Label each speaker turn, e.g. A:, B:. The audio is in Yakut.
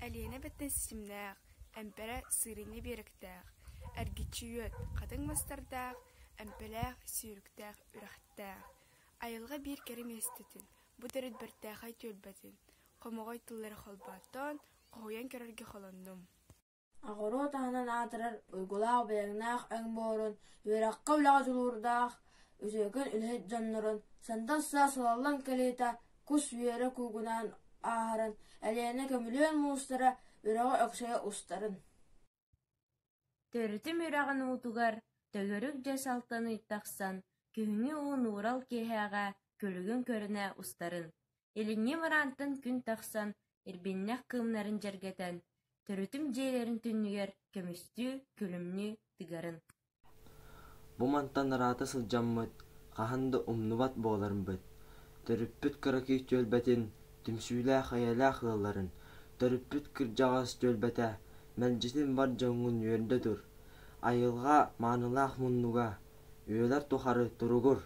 A: Элиэнэ эбэттэн ситимнээх, эмпэрэ сырыынньа биэрэктээх, эргиччи үөт, хатыҥ мастардаах, эмпэлээх, сүүрүктээх, үрэхтээх. Айылҕа биир кэрэ миэстэтин, бу төрүт бэртээхэй түөлбэтин, хомоҕой тыллары холбооттоон, хоһуйан көрөргө холоннум.
B: Оҕуруот аһынан аатырар уйгулаах-быйаҥнаах өҥ буорун, үөрэххэ-үлэҕэ дьулуурдаах, үтүөкэн үлэһит дьоннорун сандал саас салаллан кэлиитэ кус үөрэ куугунаан ааһарын, Элиэнэ көмүлүөн муустара үрэҕи өксөйө устарын.
C: Төрүтүм үрэҕин уутугар төгүрүк дьэс алтан ый тахсан, күһүҥҥү уу нуурал киэһээҕэ күлүгүн көрүнэ устарын, илиҥҥи мыраантан күн тахсан, ирбиннэх кыымнарын дьэргэтэн, төрүтүм дьиэлэрин түннүгэр көмүстүү, күлүмнүү тыгарын.
D: Бу мантан ыраата сылдьаммыт, хаһан да умнубат буоларбыт, төрүппүт кыракый түөлбэтин, түмсүүлээх эйэлээх ыалларын, төрүппүт кырдьаҕас түөлбэтэ, мэлдьитин бар дьоҥҥун үөрдэ тур, айылҕа маанылаах муннуга, үйэлэр тухары туругур.